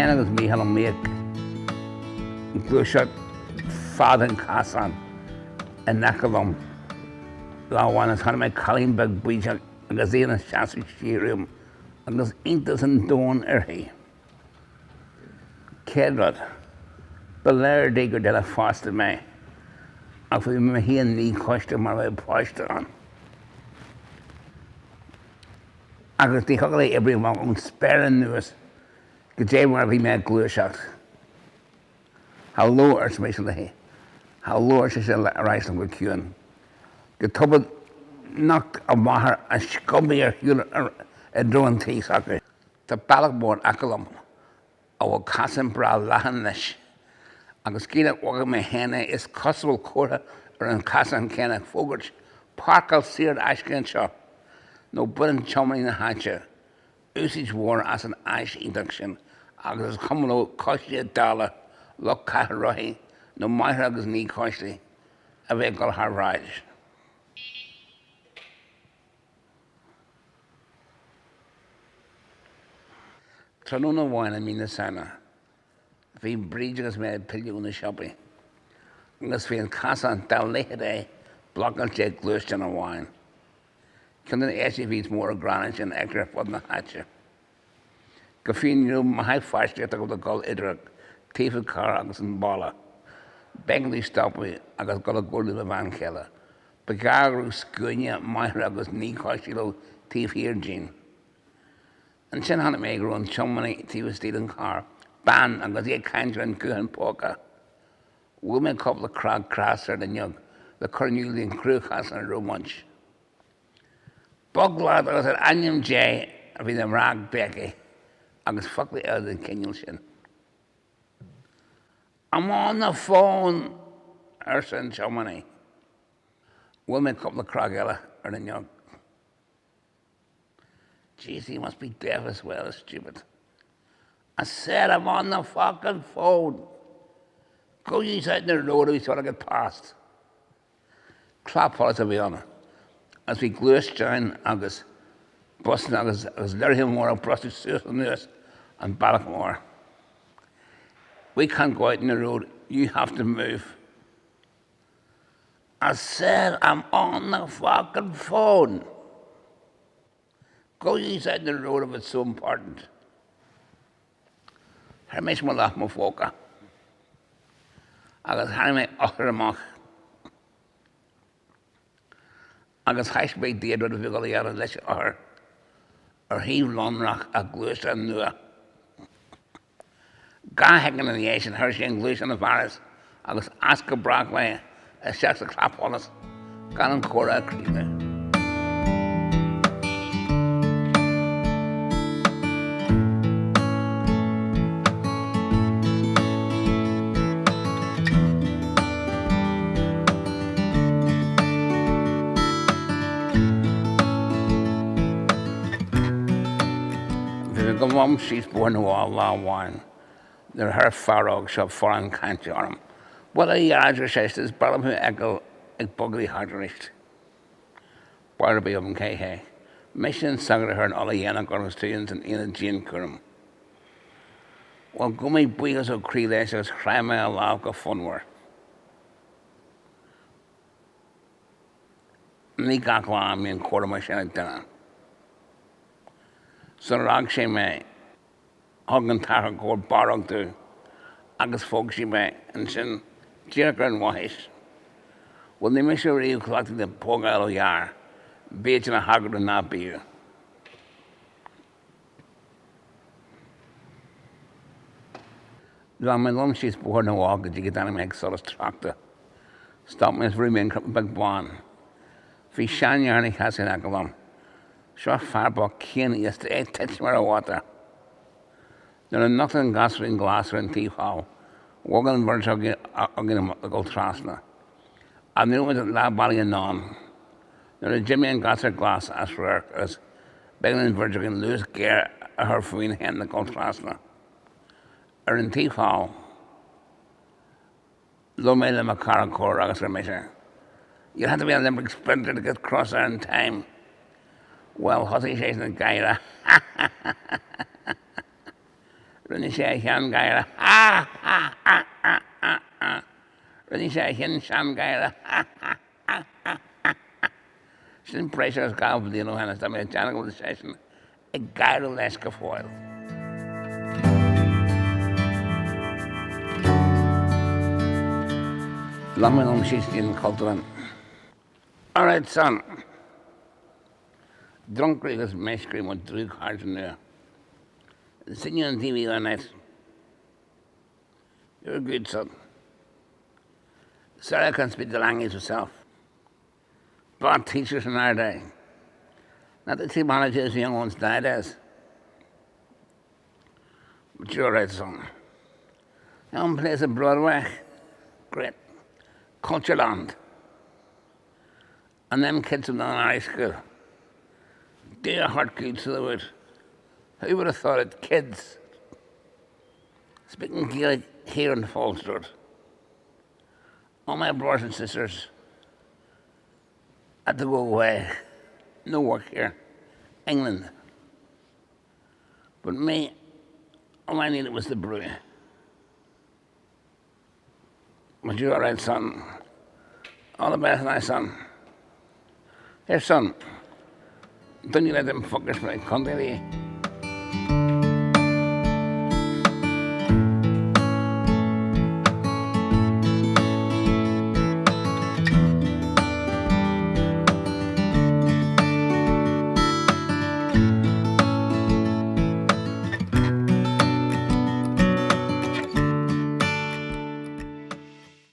féin agus Mícheál Ó Miaich ag gluaiseacht fad an chasáin in aice liom lá amháin agus chonaic mé cailín beag baoideach agus í ina seasamh siar uaim agus iontas an domhain uirthi. Céad rud, ba léir di gur duine fásta mé ach bhí mé féin míchoisithe mar a bheadh páiste ann. Agus ní thiocfadh léi oibriú amach ón spéir anuas goidé mar a bhí mé ag gluaiseacht. Hello, arsa mise léi. Hello, ar sise ar ais liom go ciúin. Go tobann nocht a máthair a scuabaí ar shiúl i dtreo an tí s'acu. Tá bealach mór in aice liom a bhfuil casán breá leathan leis, agus gidh nach bhfaca mé féin é, is cosúil go bhfuil comhartha ar an chasán céanna ag fógairt, 'Páirceáil saor in aisce anseo', nó baineann tiománaí na háite úsáid mhór as an áis iontach sin agus is cuma leo coisithe dalla, lucht cathair rothaí nó máithreacha agus naíchoistí a bheith ag dul thar bhráid. Tráthnóna amháin i mí na Samhna, bhí Bríd agus mé ag pilleadh ó na siopaí agus bhí an casán, dá leithead é, blocáilte ag gluaisteán amháin. Ceann de na SUVs móra gránna sin a fheictear ar fud na háite. Go fiú ní raibh maith pháistíocht agam le dul idir taobh an chairr agus an balla. B'éigean domh stopadh agus dul i gcomhairle le mo bhean chéile. Ba ghearr go raibh scuaine máithreacha agus naíchoistí leo taobh thiar dínn. Ansin chonaic mé go raibh an tiománaí taobh istigh den charr, bean, agus í ag caint ar an guthán póca. Bhuail mé cúpla cnag cras ar an fhuinneog le cur in iúl di an cruachás ina raibh muid. Bog leat agus in ainm Dé a bhí na mná ag béicigh agus foclaí eile den chineál sin. I'm on the phone! arsa an tiománaí. Bhuail mé cúpla cnag eile ar an fhuinneog. Jeez, he must be deaf as well as stupid. I said I'm on the fucking phone! Go use out in the road if you want to get past. Clapsholas a bhí ann agus bhí gluaisteáin agus busanna agus agus leoraithe móra ag brostú suas anuas an bealach mór. We can't go out in the road, you have to move. I said I'm on the fucking phone! Go use out in the road if it's so important. Chuir mise mo lámh i mo phóca agus tharraing mé eochair amach agus thaispeáin mé di an rud a bhí ag dul a dhéanamh leis an eochair ar thaobh lonrach a gluaisteáin nua. Dá shoicind ina dhiaidh sin chuir sí an gluaisteán i bhfearas agus as go brách léi isteach sa chlapsholas gan an comhrá a chríochnú. Bhí mé ag dul liom síos Bóthar na bhFál lá amháin nuair a chuir fear óg seo forrán cainte orm. Bhuel, a Dheaid, ar seisean, is breá liom thú a fheiceáil ag bogadh thart arís. Bail ar bith agam cé hé. Mise an sagart a chuir an ola dhéanach ort agus tú ins an aonad dianchúraim. Bhuel, ghabh mé buíochas ó chroí leis agus chroith mé a lámh go fonnmhar. Ní gach lá a mbíonn comhrá mar sin ag duine. Sular fhág sé mé, Thug an t-athair cóir barróg domh agus phóg sí mé ansin díreach ar an bhaithis. Bhuel, ní mise riamh cleachtaithe le pógáil ó fhear, bíodh ina shagart nó ná bíodh. Lean mé liom síos Bóthar na bhFál go dtí go dtáinig mé ag solas tráchta. Stop mé agus bhrúigh mé an cnaipe beag bán. Bhí seanfhear ina sheasamh in aice liom. Seo fear bocht cianaosta, é ag titim ar a mhata. Nuair a nochtadh an gasúirín glas ar an taobh thall, bhog an bheirt againn le dul trasna. Ach ní raibh muid leath bealaigh anonn nuair a d'imigh an gasúr glas as radharc agus b'éigean don bheirt againn luas géar a chur fúinn féin le dul trasna. Ar an taobh thall. Labhair mé le mo chara comhrá agus ar mise, You'll have to be an Olympic sprinter to get across there in time. Bhuel, thosaigh seisean ag gáire. Rinne sé a shean-gháire, Ha! Ha! Ha! Ha! Ha! Ha! Rinne sé a shin-sean-gháire, Ha! Ha! Ha! Ha! Ha! Ha! Sin breis agus 2 bhliain ó shin is tá mé ag déanamh go bhfuil seisean ag gáire leis go fóill. Lean mé liom síos go dtí an Chultúrlann. Alright son. Druncairí agus meisceoirí mo dlúthchairde nua. Seen you on TV the other night. You're good son. Sorry I can't speak the language myself. Bad teachers in our day. Not the team managers the young ones nowadays. But you're right, son. Own place at Broadway. Great. Cultureland. And them kids from the Irish school. Do your heart good so they would. Who would have thought it? Kids. Speaking Gaelic here in Falls Road. All my brothers and sisters had to go away. No work here. England. But me, all I needed was the brew. But you alright, son? All the best, my son. Here, son. Don't you let them fuckers play contae with you.